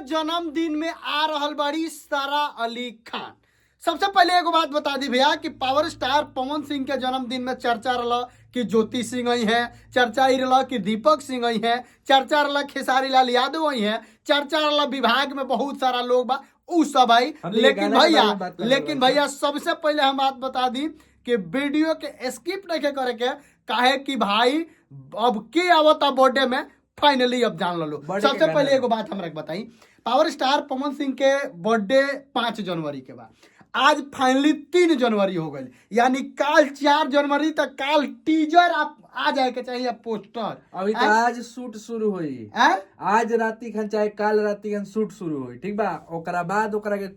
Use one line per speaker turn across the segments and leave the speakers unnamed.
जन्मदिन में आ रहल बाड़ी सारा अली खान। सबसे पहले एगो बात बता दी भैया कि पावर स्टार पवन सिंह के जन्मदिन में चर्चा रहा कि ज्योति सिंह आई है, चर्चा ई रहा कि दीपक सिंह आई है, चर्चा रहा खेसारी लाल यादव आई है, चर्चा रहा विभाग में बहुत सारा लोग बा उ सब आई।
हमनी के
लेकिन
गाना के
भैया
बारे में बात करने
लेकिन
वाला।
भैया सबसे पहले हम बात बता दी कि वीडियो के स्किप नहीं करे के, काहे कि भाई अब के आवता बर्थडे में फाइनली अब जान लो।
बर्थडे के
सबसे
गाना।
पहले एगो बात हमरा के बताई, पावर स्टार पवन सिंह के बर्थडे 5 जनवरी के बाद आज फाइनली 3 जनवरी हो गई, यानी काल 4 जनवरी तक काल टीजर आप आ जाए के चाहिए पोस्टर।
अभी तो आज शूट शुरू होई,
आँ?
आज राति खन चाहे काल राति खन शूट शुरू होई, ठीक बा। ओकरा बाद ओकरा के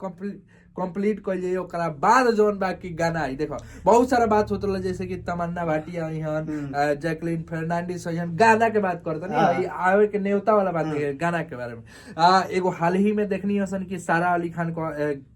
कंप्लीट कइल जाई, ओकरा बाद जौन बाकी गाना आई। देखो बहुत सारा बात होत रहल, जैसे कि तमन्ना भाटिया आई हन, जैकलिन फर्नांडिस आई हन, गाना के बात करत नहीं, आवे के नेवता वाला बात है गाना के बारे में। एगो हाल ही में देखनी हसन कि सारा अली खान को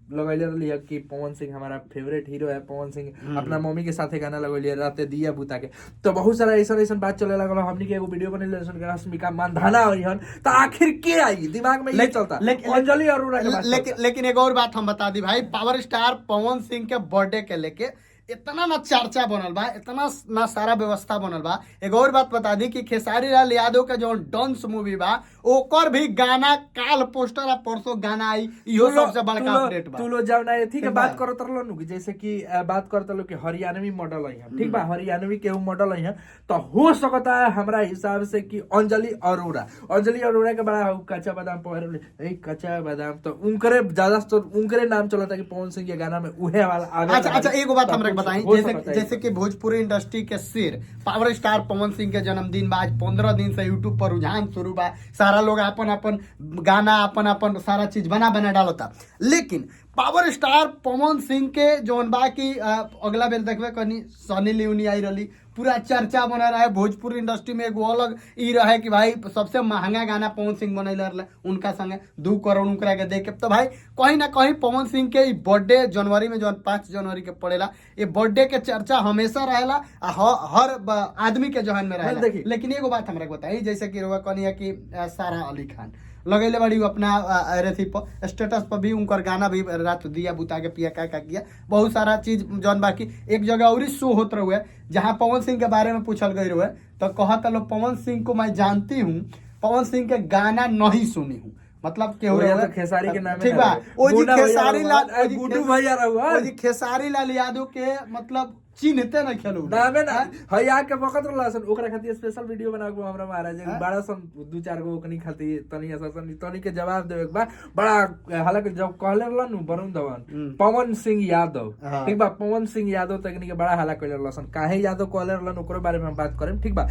लगैले रहली है कि पवन सिंह हमारा फेवरेट हीरो है, पवन सिंह अपना मम्मी के साथे गाना लगैले है, राते दिया बुता के। तो बहुत सारा ऐसा ऐसा बात चले लागल। हमनी के एगो वीडियो बनेले रहसन कि रश्मिका मंदाना आई हन, तो आखिर के आई दिमाग में ये चलता अंजलि अरोड़ा के बात
लेकिन
चलता।
लेकिन एक और बात हम बता दी भाई, पावर स्टार पवन सिंह के बर्थडे के लेके इतना ना चर्चा बनल बा, इतना ना सारा व्यवस्था बनल बा। एक और बात बता दी कि खेसारी लाल यादव के जो डांस मूवी बा ओकर भी गाना काल पोस्टर आ परसों गाना आई, इहो सबसे बड़का अपडेट बा।
तू लो जाओ ना ठीक है
ठीक बा।
बात करत रहलो नु कि जैसे कि बात करत रहलो कि हरियाणवी मॉडल आई है, ठीक बा, हरियाणवी के मॉडल आई है, तो हो सकता है हमरा हिसाब से कि अंजलि अरोड़ा, अंजलि अरोड़ा के बड़ा हउ कच्चा बादाम पहरले, ए कच्चा बादाम तो उनकरे ज्यादा तो उनकरे नाम चलता कि पवन सिंह के गाना में उहे वाला आवे।
अच्छा अच्छा एगो बात
तो
हमरा के
कुछ
बताई,
हो
जैसे
सकता है।
जैसे कि भोजपुरी इंडस्ट्री के सिर पावर स्टार पवन सिंह के जन्मदिन बा, आज 15 दिन से यूट्यूब पर रुझान शुरू बा, सारा लोग अपन अपन गाना अपन अपन सारा चीज बना बना डालता। लेकिन पावर स्टार पवन सिंह के जौन बा की अगला बेर देखबे कनी सनी लियोनी आई रही, पूरा चर्चा बना रहा है भोजपुरी इंडस्ट्री में। एगो अलग ई रहे कि भाई सबसे महंगा गाना पवन सिंह बनैले रहले, उनका संगे 2 करोड़ उनकरा के दे के। तो भाई कहीं ना कहीं पवन सिंह के ई बर्थडे जनवरी में जौन 5 जनवरी के पड़ेला, ये बर्थडे के चर्चा हमेशा रहेला आ हर आदमी के जहन में रहेला।
देखी।
लेकिन एगो बात हमरा के बताई, जैसे कि रउआ कहनी है कि सारा अली खान लगैले बाड़ी उ अपना रेथी पर स्टेटस पर भी उनकर गाना भी रात दिया बुता के पिया का किया, बहुत सारा चीज जौन बाकी एक जगह और शो होत रहुए जहाँ पवन सिंह के बारे में पूछल गई रहुए, तो कहता लोग पवन सिंह को मैं जानती हूँ, पवन सिंह के गाना नहीं सुनी हूँ, मतलब केहू
ओया
रहुए।
तो खेसारी के नामे
ठीक
ना
बा।
रहे।
ओ जी
मुन्ना भैया
खेसारी
रहुआ,
लाल, ओ जी
गुड्डू भैया रहुआ।
ओ जी खेसारी लाल यादव के मतलब चिन्हते न खेलू
नामे ना हैया के वक्त रहला सन, ओकरा खातिर स्पेशल वीडियो बना के हमरा महाराज बड़ा सन 2-4 गो ओकनी खातिर तनी ऐसा सन तनी के जवाब देवे के बा बड़ा। हालांकि जब कहले रहला नु वरुण धवन पवन सिंह यादव, ठीक बा, पवन सिंह यादव तकनी के बड़ा हाला कहले रहला सन, काहे यादव कहले रहलन ओकरो बारे में हम बात करेम, ठीक बा।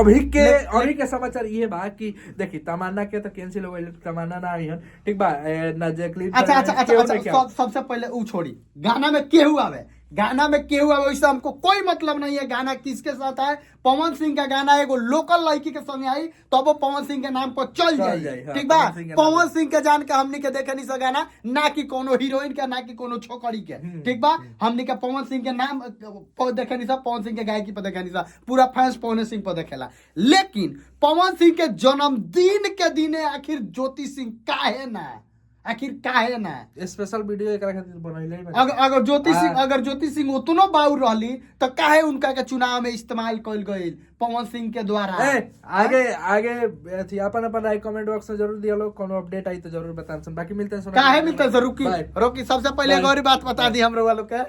अभी के समाचार ये बा कि देखी तमन्ना के तो कैंसिल हो गइल, तमन्ना ना आई हन, ठीक बा, ना जैकलिन
अच्छा अच्छा
फर्नांडिस,
अच्छा
केहू
अच्छा
नहीं के।
सबसे पहले उ छोड़ी, गाना में केहू आवे, गाना में केहू आवे वैसे हमको कोई मतलब नहीं है गाना किसके साथ आए। पवन सिंह का गाना एगो लोकल लड़की के संग आई तब वो पवन सिंह के नाम पर चल
चल
जाई,
जाई, हाँ,
ठीक बा।
पवन सिंह के नाम
पवन सिंह के जान के हमनी के देखे नहीं सा गाना, ना कि कोनो हीरोइन के ना कि कोनो छोकरी के, ठीक बा। हमनी के पवन सिंह के नाम देखे नहीं सा, पवन सिंह के गायकी पर देखे नहीं सा, पूरा फैंस पवन सिंह पर देखेला। लेकिन पवन सिंह के जन्मदिन के दिने आखिर ज्योति सिंह काहे ना, आखिर काहे ना
स्पेशल वीडियो एकरा खातिर बनैले ही बानी।
अगर ज्योति सिंह, अगर ज्योति सिंह उतनो बाउर रहली तो काहे उनका के चुनाव में इस्तेमाल कइल गइल पवन सिंह के द्वारा।
ए, आगे आगे अथी अपन अपन राय कमेंट बॉक्स में जरूर दिया लो, कोनो अपडेट आई तो जरूर बताम सन। बाकी मिलते हैं सोना।
काहे मिलते हैं? रुकी
बाय।
रोकी, सबसे पहले
बाय।
एक और बात बता दी हम लोग के।